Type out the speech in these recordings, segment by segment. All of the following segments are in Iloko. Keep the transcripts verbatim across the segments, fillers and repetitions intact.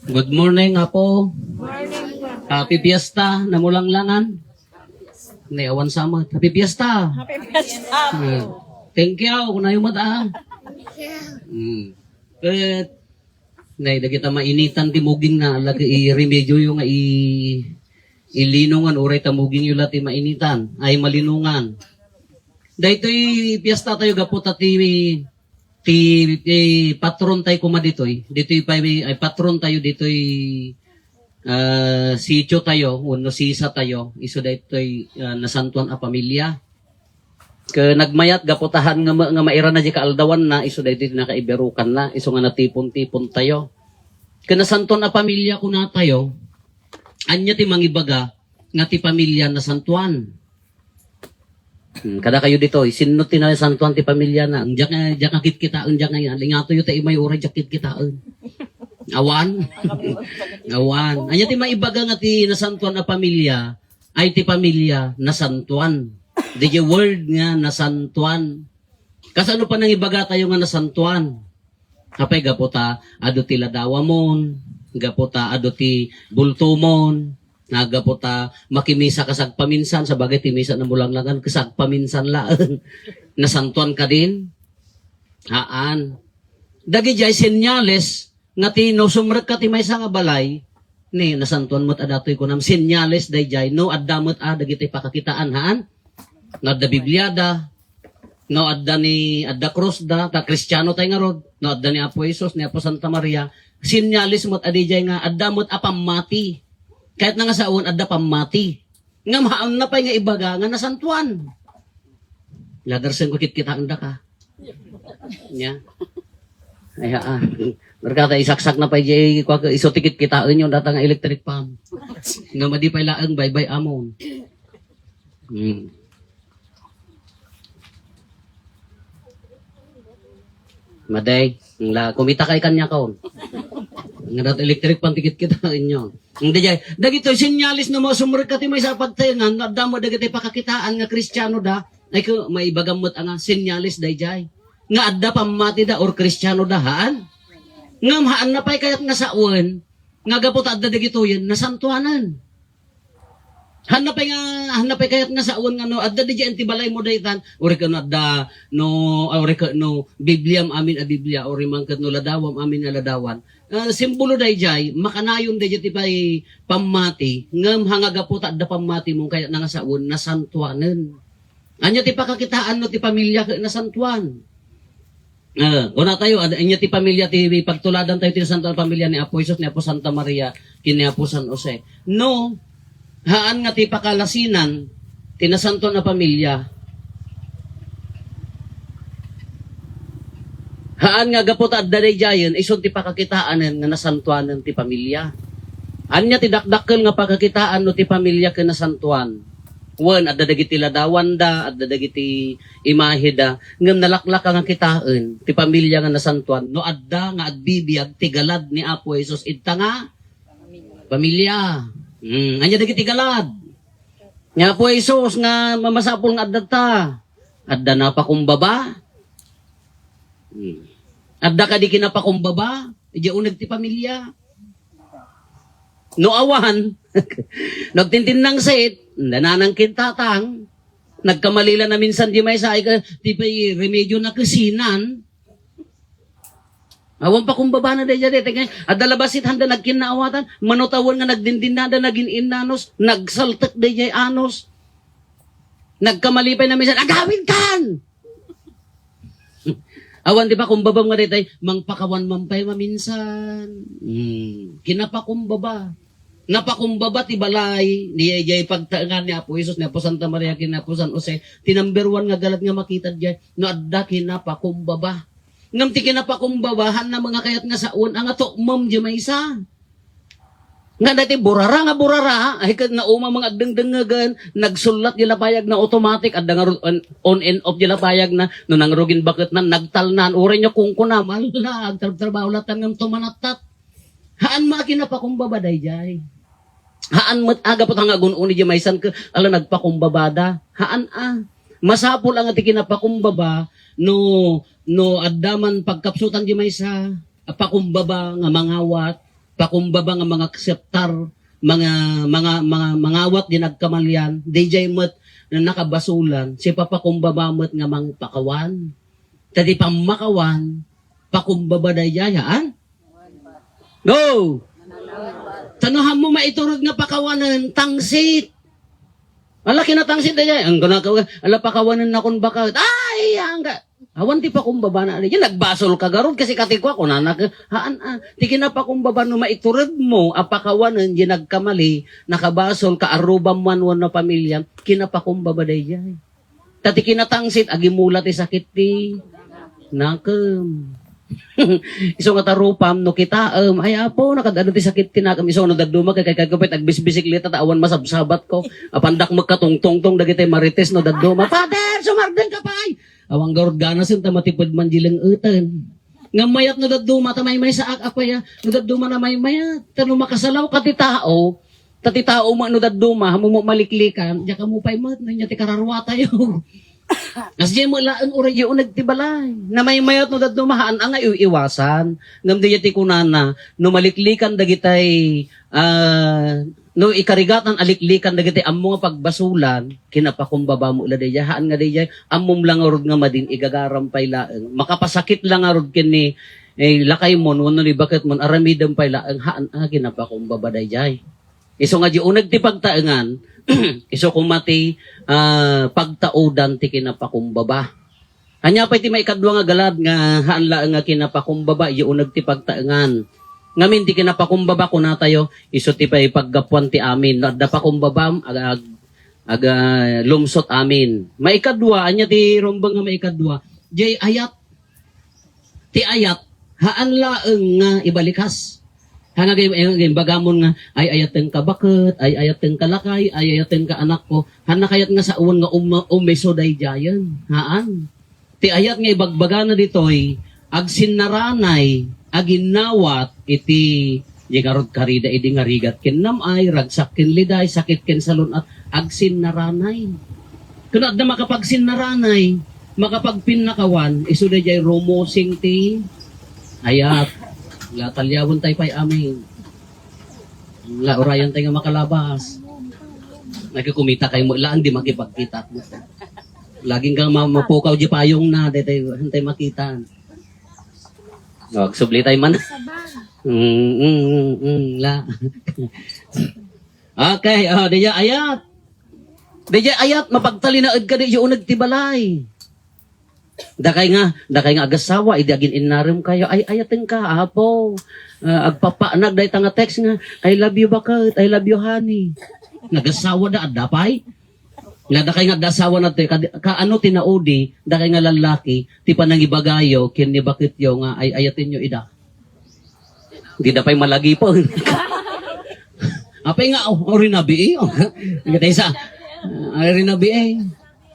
Good morning, Apo. Morning, Apo. Happy Fiesta, Namulanglangan. Ne, awan sa met. Happy Fiesta. Happy Fiesta. Eh, thank you, kunayo met, ah. Hmm. Ket, ne, dagita mainitan ti mugingna, ala ket iremedioyo nga i-, ilinongan, uray ta mugingyo la ti mainitan, ay malinongan. Daytoy fiesta tayo gapu ta ti, ti, ti patron tayo koma ditoy. Ditoy pay, ay patron tayo ditoy, ah, sitio tayo, wenno sisa tayo, isu daytoy, ah, nasantuan a pamilya. Ket nagmayat gapu ta haan nga ma-, nga mairana diay kaaldawanna, isu daytoy ti nakaibirukanna, isu nga natipon-tipon tayo. Ket nasantuan a pamilya kuna tayo, ania ti mangibaga nga ti pamilya nasantuan? Hmm, kada kayo ditoy, sinno ti nasantuan ti pamilyana? Diak nga, diak nga kitkitaen, diak nga, ingatoyo ta imayo uray diak kitkitaen. Awan. Awan. Ania ti maibaga nga ti nasantuan a pamilya? Ay ti pamilya nasantuan. Diay word nga nasantuan. Kasano pa nangibaga tayo nga nasantuan? Apay gapu ta adu ti ladawamon, gapu ta adu ti bultomon, na gapu ta makimisa kas agpaminsan, sabagay ti misa Namulanglangan kas agpaminsan laeng. Nasantuan kadin? Haan. Dagidiay senyales nga ti no sumrekka ti maysa nga balay, ni nasantuan met a datoy kunam, senyales daydiay, no adda met a dagiti pakakitaan, haan? No adda Bibliada, no adda ni, adda krusda, ta Kristiano tayo ngarud, no adda ni Apo Jesus, ni Apo Santa Maria, senyales met a daydiay nga adda met a pammati. Kayatna nga sawen, adda pammati. Ngem haanna pay nga ibaga nga nasantuan. Ladarsen ko kitkitaendaka. Nia. Ay, haa. Barkada, isaksakna pay diay, kua, isu ti kitkitaenyo, data nga electric fan. Nga madi pay laeng, baybay-amon. Hmm. Maday, la, kumita kay kaniakon. Nga dat electric fan ti kitkitaenyo. Hindi jay, dagitoy senyales no masumrekka ti maysa a pagtaengan, no adda met dagiti pakakitaan nga Kristiano da, ay ko, maibagam met a nga senyales dayjay. Nga adda pammatida or Kristiano da, haan? Ngem haanna pay kayat nga sawen, nga gapu ta adda dagitoyen, nasantuanen. Hanna pay nga, hanna pay kayat nga sawen nga no, adda didiay ti balaymo daytan, uray ket no adda, no, ah, uray ket no, Bibliam amin a Biblia, uray man ket no, ladawam amin a ladawan. Ah, simbolo dayjay, makanayon dayjay ti pay pammati, ngem ha nga gapu ta adda pammatimo, kayatna nga sawen, nasantuanen. Ania ti pakakitaan no ti pamilya ket nasantuan? Ah, kuna tayo, ad-, ania ti pamilya ti pagtuladan tayo ti nasantuan a pamilya ni Apo Jesus, ni Apo Santa Maria, ken ni Apo San Jose. No, haan nga ti pakalasinan ti nasantuan a pamilya. Haan nga gapu ta adda daydiayen, isu ti pakakitaanen nga nasantuanen ti pamilya. Ania ti dakdakkel nga pakakitaan no ti pamilya ken nasantuan? Wen, adda dagiti ladawanda, adda dagiti imaheda, ngem nalaklaka nga kitaen ti pamilya nga nasantuan no adda nga agbibiag ti galad ni Apo Jesus ita nga pamilya. Hmm, ania dagiti galad ni Apo Jesus nga mamasapul nga adda ta? Adda napakumbaba? Hmm. Adda kadi kinapakumbaba? Idiay uneg ti pamilya. No awan, no agtintinnangsit, nanang kintatang, nagkamali la na minsan di maysa, ay ka, ti pay remedyo na kasinan. Awan pakumbabana daydiay, daydiay, adda labasit handa nagkinnaawatan, mano tawen nga nagdindinada, nagin-innanos, nagsaltek daydiay anos. Nagkamali pay na minsan, "Agawidkan!" Awan ti pakumbabam nga daytay, mangpakawan man pay maminsan. Hmm, kinapakumbaba. Napakumbaba ti balay, ni, jay pagtaengan ni Apo Jesus, ni Apo Santa Maria, ken ni Apo San Jose, ti number one nga galad nga makita jay, no adda kinapakumbaba. Ngem ti kinapakumbaba, haan na nga kayat nga sawen, a nga tukmem jay maysa. Nga daytoy burara nga burara, ay ket nauma nga agdengdengngegen, nagsullat di lapayag na automatic, adda nga ru-, on, on and off di lapayag na, no nangrugin baket na, nagtalnan, uray nyo kungkuna, mala, agtrabtrabaho latan ngem tumanattat. Haan met a kinapakumbaba dayjay. Haan met a gapu ta nga agun-uni di maysan ket, ala nagpakumbabada. Haan a. Masapul a nga ti kinapakumbaba, no, no adda man pagkapsutan di maysa, a pakumbaba nga mangawat, Pakumbaba nga mangakseptar, manga-, manga-, manga-, mangawat di nagkamalian, dayjay met nga nakabasulan, sipapakumbaba met nga mangpakawan. Ta di pammakawan, pakumbaba dayjay, haan? Go! Ta no, hammo maiturod nga pakawanen, tangsit. Ala, kinatangsit dayjay. Ang kuna ka, ala, pakawanen nakon baket. Ay, angga. Awan ti pakumbaba na. Yan, nagbasol ka garud kasi katikwa, kunana ka, haan, ah. Ti kinapakumbaba no maiturod mo, a pakawanen, di nagkamali, nakabasol ka, arrubam man wenno pamilya, kinapakumbaba dayjay. Ta ti kinatangsit, agimula ti sakit ti nakem. Isu nga tarupam, no kitaem, ay, Apo, nakadado ti sakit ti nakem. Isu no dadduma, kay, kay, kay, agbisbisikleta, ta awan masabsabat ko. Apan dakmek katungtungtong, dagiti marites, no dadduma. Father, sumardeng ka pay! Awan garud ganasen, ta matiped man di leng-eten. Nga mayat no dadduma, ta maymaysaak, apay, ah. No dadduma na maymayat. Ta no makasalaw ka ti tao, Ta ti tao met no dadduma, hammo maliklikan, diak ammo pay met, no, ania ti kararuatayo. Kasdiay met laeng uray uneg ti balay. Namaymayat no dadduma, haan a nga iw-iwasan. Ngem dayjay ti kunana, no maliklikan dagitay, ah, no ikarigatan a liklikan dagitay ammo nga pagbasulan, kinapakumbaba met la dayjay, haan nga dayjay, ammom la ngarud nga madin igagaram pay laeng. Makapasakit la ngarud ken ni, eh, lakaymo, wenno ni baketmo, aramidem pay laeng, haan a kinapakumbaba dayjay. Isu nga di uneg ti pagtaengan, isu koma ti, ah, pagtaudan ti kinapakumbaba. Ania pay ti maikadua nga galad nga haan laeng nga kinapakumbaba, di uneg ti pagtaengan. Ngamin ti kinapakumbaba, kunatayo, isu ti pay paggapuan ti amin. No adda pakumbabam, ag-, ag-, ag-, ah, lumsot amin. Maikadua, ania ti rumbeng nga maikadua? Jay ayat. Ti ayat, haan laeng nga ibalikas. Haan nga gay-, gay-, bagamon nga, ay, ayaten ka baket, ay, ayaten ka lakay, ay, ayaten ka anakko. Haan na kayat nga sawen nga um-, umiso daydiayen. Haan. Ti ayat nga ibagbagana ditoy, agsinnaranay, aginnawat iti, di ngarud karida idi nga rigat ken nam-ay, ragsak ken liday, sakit ken salun-at, agsinnaranay. Ken adda makapagsinnaranay, makapagpinnakawan, isu daydiay rumusing ti ayat. La, talyawen tay pay amin. La, urayan tay nga makalabas. Nagkukumita kay mo, laan di makipagkita. Laging kang ma-, mapukaw di payong na, daytay, hantay makita. O, agsubli tay man. Mm, mm, mm, mm, la. Okay, o, daydiay ayat. Daydiay ayat, mapagtalinaed ka, di uneg ti balay. Dakay nga, dakay nga agasawa, idi agin-innarem kayo, ay, ayaten ka, Apo. Ah, agpapanag dayta nga text nga, "I love you, baket. I love you, honey." Nagasawa da, adda pay. Nga dakay nga adda asawa na ti, kad-, kaano ti naudi, dakay nga lallaki, ti panangibagayo, ken ni baketyo nga, ay, ayatenyo ida. Di da pay malagipen. Apay nga, o, o rinabii, o. Nagitay sa, ah, rinabii, eh.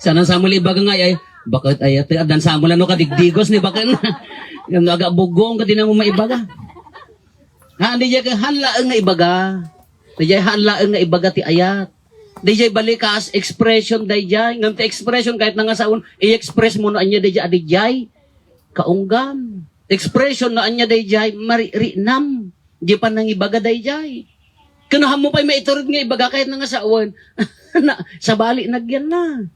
Sana sa muli ibaga nga, ay, baket ayat, addan sa mula no kadigdigos ni baket na. Yung aga bugong ka, di na mo maibaga. Ha, di jay haan laeng nga ibaga. Di jay haan laeng nga ibaga ti ayat. Di jay balikas, expression, di jay. Ngam ti expression, kahit na nga saon, i-express mo no anya di jay, adi jay. Kaunggam. Expression no anya dayjay, maririnam. Di pa nangibaga dayjay. Kano hammo pay maiturod nga ibaga kahit na nga sawen. Na, sabali nagyan na.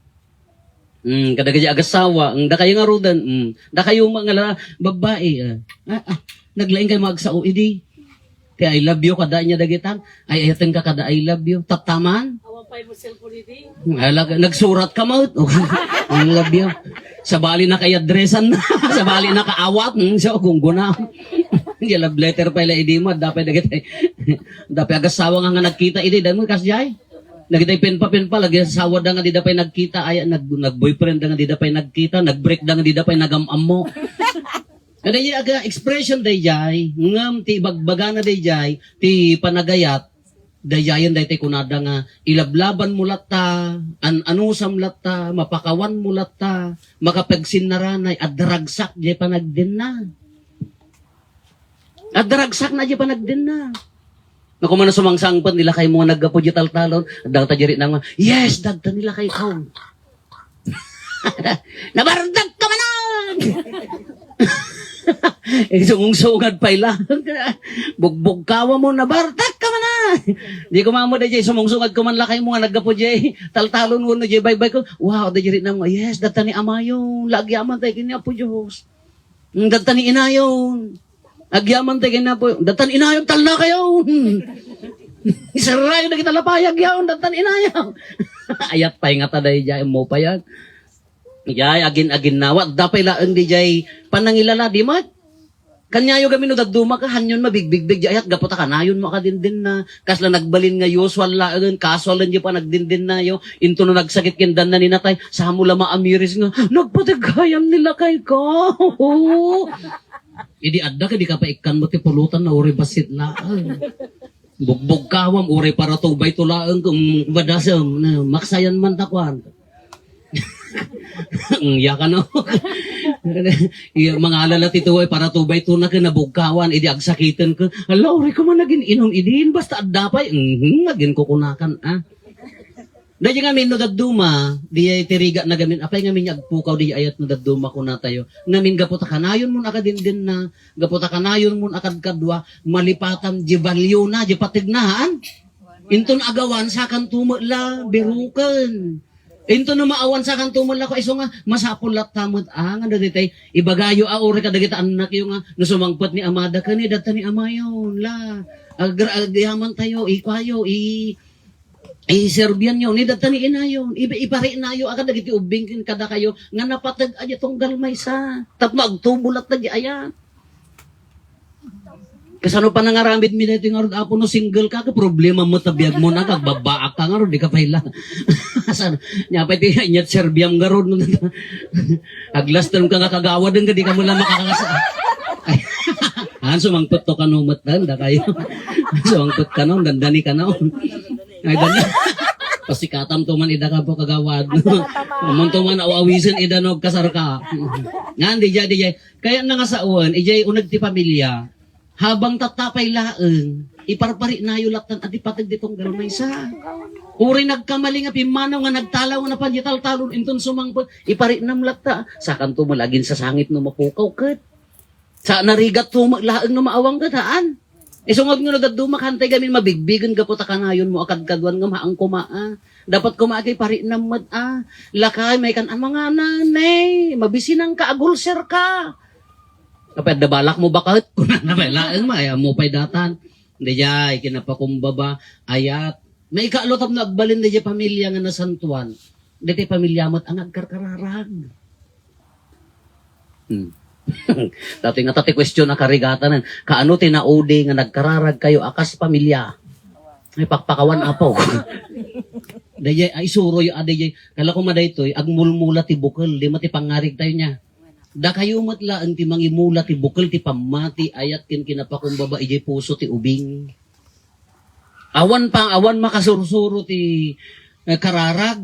Hmm, kada kaya agasawa, ang dakayo nga rudan, hmm, dakayo nga la, babae, ah. Ah, ah, naglaing kayo magsao, idi. Ti I love you kada niya dagitan. Ay, ayaten ka kada I love you. Tattaman? Awan pay mo cellphone idi. Ala, nagsurat ka, maut. I love you. Sabali na kay addressan. Sabali na kaawat. Hmm, so, gungguna. Di love letter pa ila idi mo. Dapay dagiti. Dapay agasawa nga, nga nagkita idi. Dahil mo, kasjay. Nagitay pen pa, pen pa. Lagi asawa da nga di da pay nagkita. Ay, nag, nag-boyfriend da nga di da pay nagkita. Nag-break da nga di da pay nagam-ammo. Kadayjay aga expression dayjay, ngem ti ibagbagana dayjay, ti panagayat, dayjayen daytay kunada nga ilablaban mo latta, an-anusam latta, mapakawan mo latta, makapagsinnaranay, adda ragsak jay panagdenna. Adda ragsak na jay panagdenna. Naku, mana sumangsangpet, nilakay mo nga naggapu di taltalon. Adda ta diri na nga, "Yes, dagta nilakay ko." Nabardak ka manen! Eh, sumungsungad pay lang. Bugbugkawa mo, nabartak ka man, ah. Di ko mamad, eh, sumungsungad ko man lakay mo nga naggapu, jay taltalon mo, no, jay baybay ko. Wow, da jay rinam nga, yes, data ni amayon. Lagyaman tayo kini Apo Diyos. Mm, data ni inayon. Agyaman tayo kini Apo. Data ni inayon, talna kayo. Isarayo na kita lapayag yaon, data ni inayon. Ayat pay nga taday, jay mo pa yan. Jay, agin-aginnawa, dapay laeng di jay panangilala, di met? Kaniayo gamin no dadduma ka, hanyon mabigbigbig, jay ayat gapu ta kanayon mo akadindinna. Kasla nagbalin nga usual laengen, casual lang di pa nagdindinnayo. Into no nagsakit ken dan na ninatay, samo la maamiris nga, "Nagpategayan ni lakay ka." Idi adda ka, di ka pa ikkan mo ti pulutan na uri basit laeng. Bugbog kawam, uray para tubay to laeng, kung madasem, na, maksayan man ta kuan. Mm, ya ka, no? Iya, mangalala ti tuway para tubay to na kinabugkawan, idi agsakiten ko. Hala, uray ko man nagin inom idin, basta adda pay, mhm, nagin kukunakan, ah. Daydi ngamin no dadduma, diyay ti rigat na gamin, apay ngamin nga agpukaw di ayat no dadduma kunatayo. Ngamin gapu ta kanayon mo nakadindin na, gapu ta kanayon mo nakadkadwa, malipatan di value na, di pategnahan. Inton agawan, sakan tumet la, biruken. Inton no maawan, sakan tumet la, ko iso nga, masapul latta met, ah, nga dagitay, ibagayo, ah, uri kadagita annakyo nga, no sumangpet ni amada, kani, data ni amayon, la. Agra-, agyaman tayo, ikuayo, i-, iserbianyo, ni data ni inayon, iba-, iparinayo, ah, kadagiti ubbing ken kadakayo, nga napateg, a, di tunggal maysa. Tapno agtubo latta, di aya. Kasano pa nangaramid mi daytoy ngarud, Apo, no single ka, ka problema mo ta biag mo na, kag babbaak ka ngarud, di ka pay la. San, nya pay ti, inyat serbiam ngarud, no? Aglastem ka nga kagawaden ka, di ka mo lang makakasa. Ay, an, sumangpet to kano met dan, da kayo. Sumangpet kano, dandani kano. Ay, danda. Pasikatam to man ida ka po kagawad. Amon to man awawisen ida no kasar ka. Ngan, di jay, di jay. Kaya na nga sawen, ijay uneg ti pamilya, habang tattapay laeng, iparparinayo lattan a di pateg di tunggal maysa. Uray nagkamali nga pimmanaw nga nagtalaw nga napan di taltalon, inton sumangpet, iparinam latta. Sakanto mo lagin sasangit no mapukaw ket. Sa narigat to laeng no maawang ket, haan. Isungag nga no dadduma, kantay gamin mabigbigen gapu ta kanayon mo a kadkaduan nga maang koma, a. Dapat koma a kay parinam met, a. Lakay, may kan-, a, mga nanay, mabisinang ka, agulser ka. Kapay adda balak mo baket, kunana pay laeng, maayam mo pay datan. Dayjay, kinapakumbaba, ayat. Maikaalo tapno agbalin dayjay pamilya nga nasantuan. Daytay pamilya met nga agkarkararag. Hmm. Dati nga ta ti question a karigatanan. Kaano ti naudi nga nagkararag kayo a kas pamilya? Ay, pakpakawan, Apo. Dayjay, ay, suroy, a, dayjay. Kala ko madaytoy, agmulmula ti bukel, di met ti pangngarig tayo niya. Dakayo met laeng ti mangimula ti bukel ti pammati, ayat ken kinapakumbaba, ijay puso ti ubing. Awan pa, awan makasursuro ti, eh, kararag.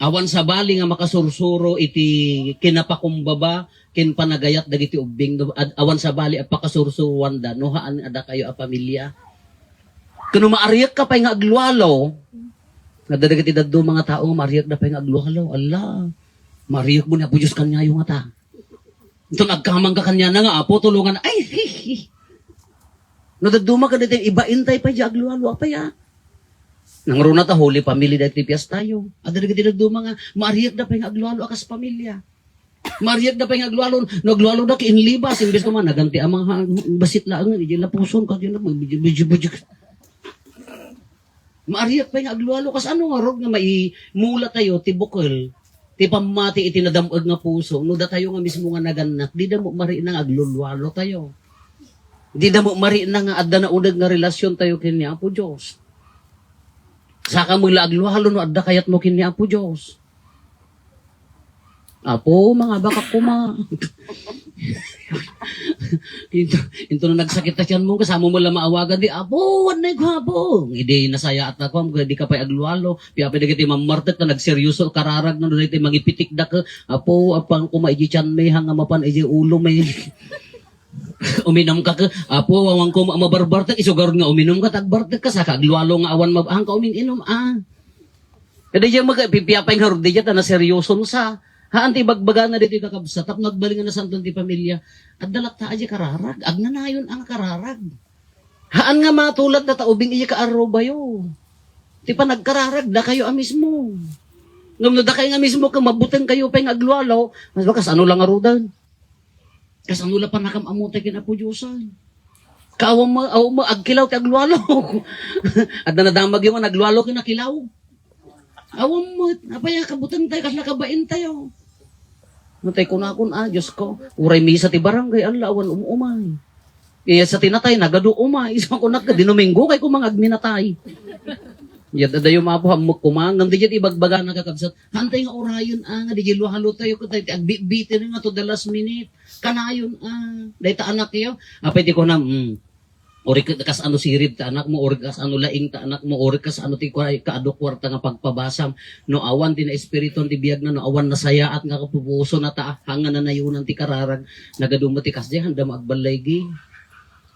Awan sabali nga makasursuro iti kinapakumbaba ken panagayat dagiti ubbing. Ad-, awan sabali a pakasursuroanda no haan a dakayo a pamilya. Ken no maariek ka pay nga aglualo, adda dagiti dadduma nga tao nga maariek da pay nga aglualo. Ala, maariek mo ni Apo Dios kaniayo nga ta. Inton agkamang ka kaniana nga, "Apo, tulungan." Ay, hi, hi. No dadduma ka daytoy, ibain tay pay di aglualo, apay, a? Nangruna ta, Holy Family daytoy piestayo. Adda dagiti dadduma nga, maariek da pay nga aglualo a kas pamilya. Maariek da pay nga aglualo, no aglualo da, kiinlibas, imbes ko man, naganti ang mga basit laeng, di lapuson, kadi na, medyo, medyo, medyo, Maariak pay nga aglualo, kas ano ngarud nga maimula tayo ti bukel, ti pammati iti nadam-eg nga puso, no datayo nga mismo nga nagannak, dida mo marina nga aglulualo tayo. Dida mo marina nga adda nauneg nga relasyon tayo ken ni Apo Dios. Saka mo la aglualo no adda kayatmo ken ni Apo Dios. Apo, mangabakak koma. Into, into no nagsakit ta tiyan mo, kasamo mo la maawagan, di, "Apo, wan na ko, Apo." Idi nasayaat ako, di ka pay aglualo. Piapay dagiti mammartek ta nagseryoso, kararag na dagiti mangipitik da ka, "Apo, apan koma iji tiyan may, hanga mapan iji ulo may." Uminum ka ka, "Apo, awan ko ma-, mabarbartek," isugarod nga uminum ka, tagbartek ka, saka aglualo nga awan mab-, hangka umin-inum, ah. Kada diyan mag-, pipiapay nga rod, diyan ta naseryoso no sa. Haan ti ibagbagana ditoy, kakabsat, tapno agbalin nga nasantuan ti pamilia. Adda latta a diay kararag. Agnanayon a nga kararag. Haan nga matulad data ubing idiay kaarrubayo. Ti panagkararag, dakayo a mismo. Ngem no dakay nga mismo ket mabutengkayo pay nga aglualo, mas bakas ano lang arudan. Kasano la pannakam-ammotayo ken Apo Diosen? Kaawan mo, awan mo, agkilaw ti aglualo. Adda nadamagyo nga naglualo ken nakilaw. Awan met, apay a kabutengtayo, kasla kabaintayo. Natay kunakon, ah, Diyos ko, uray misa ti barangay, ala, awan um-umay. Iya sa tinatay, nagadu umay. Isu kunak, di Domingo, kay kumang agminatay. Yad adayo mapo, hammok kumang. Ngam di dyan ibagbagana, kakabsat. Hantay nga urayon, ah, nga di dyan luhalo tayo, katay ti agbitbitin nga to the last minute. Kanayon, ah, dayta anakyo. Apay ti kunam, mm. Uri ka-, kas ano sirib ta anakmo, uri kas ano laing ta anakmo, uri kas ano ti kua-, kaadu kuarta nga pagpabasam. No awan ti naespirituan ti biagna, no awan nasayaat nga kapupusona ta, ah, hanga nanayonan ti kararag. Nagadu met ti kasdiay, handa mo agballaygi.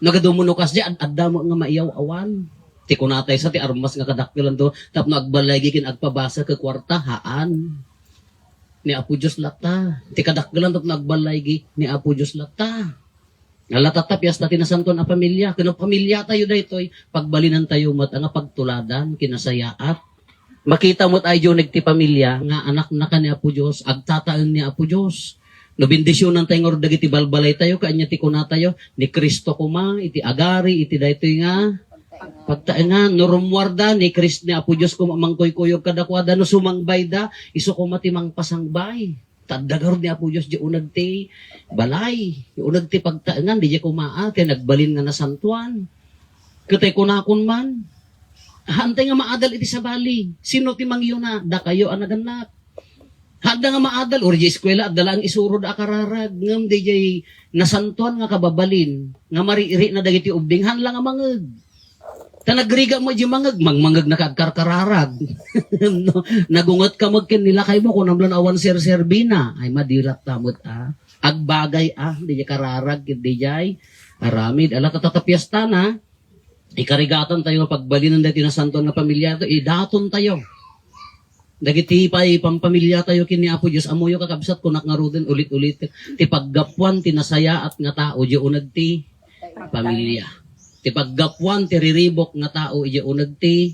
Nagadu mo no kasdiay, ad-, adda mo nga maiyaw-awan. Ti kunatay sa ti armas nga kadakkelan to, tapno agballaygi ken agpabasa ka kuarta, haan. Ni Apo Dios latta. Ti kadakkelan tapno agballaygi, ni Apo Dios latta. Ala tatta, piesta ti nasantuan a pamilia. Ken no pamilia tayo daytoy, pagbalinantayo met nga pagtuladan, kinasayaat. Makita met ay uneg ti pamilia nga anakna ka ni Apo Dios, agtataeng ni Apo Dios. No bendisionantayo ngarud dagiti balbalaytayo, kaanya ti kunatayo, ni Cristo koma, iti agari, iti daytoy nga pagtaengan. No rummuarda, ni Cristo, ni Apo Dios koma mangkuykuyog kadakuada, no sumangbayda, isu koma ti mangpasangbay. Ta adda garud ni Apo Dios diay uneg ti balay, diay uneg ti pagtaengan, diay koma a, ti nagbalin nga nasantuan. Ket ay kunakon man, haantay nga maadal iti sabali. Sino ti mangyuna? Dakayo a nagannak. Haanda nga maadal, or diay eskuela, adda laeng isurod a kararag, ngem diay nasantuan nga kababalin, nga mariirina dagiti ubbing, haan la nga mangeg. Ta nagrigat mo diay mangeg, mangmangeg na ka agkarkararag. No, nagunget ka met ken ni lakay mo, kunam lan awan serserbina. Ay, madi latta met, ah. Agbagay, ah, diay kararag, diay aramid. Ala, ta, ta, ta piesta na, ikarigatantayo nga pagbalinan daytoy nasantuan nga pamilia, idatontayo. Dagiti pay pampamiliatayo ken ni Apo Dios, ammoyo, kakabsat, kunak ngaruden, ulit-ulit, ti paggapuan ti nasayaat nga tao, diay uneg ti pamilia. Ti paggapuan ti riribuk nga tao, diay uneg ti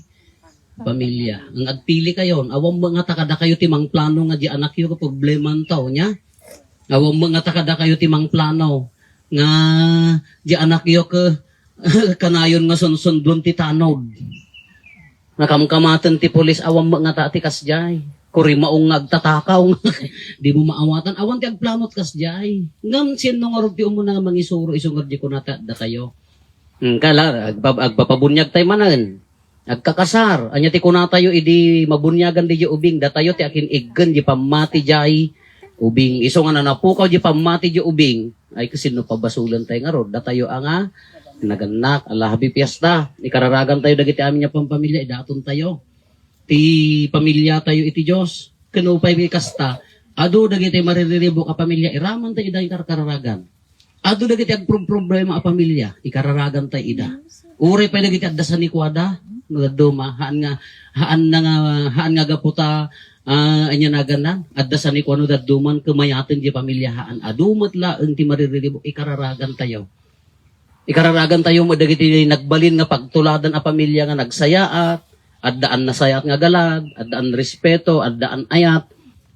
pamilia. Nga agpili kayo, awan met nga ta kadakayo ti mangplano nga diay anakyo, problema tayo, nia? Awan met nga ta kadakayo ti mangplano nga diay anakyo ket kanayon nga sunsundon ti tanod. Nakamkamaten ti pulis, awan met nga ta ti kasdiay. Kurimaong nga agtatakaw. Di mo maawatan. Awan ti agplanot kasdiay. Ngem sienno ngarud ti umuna nga mangisuro isu ngarud diay kunata dakayo. Hmm, kala, agpa-, agpapabuniag tay manen. Agkakasar. Ania ti kunatayo idi mabuniagan diay ubing? Datayo ti akin-iggen diay pammati diay ubing. Isu nga nanapukaw diay pammati diay ubing. Ay, kasinno pabasolen tay ngarud? Datayo a nga nagannak, ala, happy fiesta. Ikararagan tayo dagiti amin nga pampamilia, idaton tayo. Ti pamilia tayo iti Dios. Ken no pay kasta, adu dagiti maririribuk a pamilia, iraman tayo ida ikarkararagan. Adu dagiti agproproblema a pamilia, ikararagan tayo ida. Uray pay dagiti adda sanikuada, no dadduma, haan nga, haan nga, haan nga gapu ta, ah, ania naganna, adda sanikuada no dadduman, kemayaten diay pamilia, haan. Adu met laeng ti maririribuk, ikararagan tayo. Ikararagan tayo met dagiti nagbalin nga pagtuladan a pamilia nga nagsayaat, addaan nasayaat nga galag, addaan respeto, addaan ayat,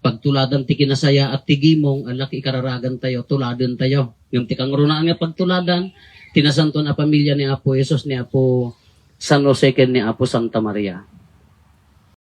pagtuladan ti kinasayaat ti gimong, ala, ikararagan tayo, tuladen tayo. Ngem ti kangrunaan nga pagtuladan, ti nasantuan a pamilia ni Apo Jesus, ni Apo San Jose, ken ni Apo Santa Maria.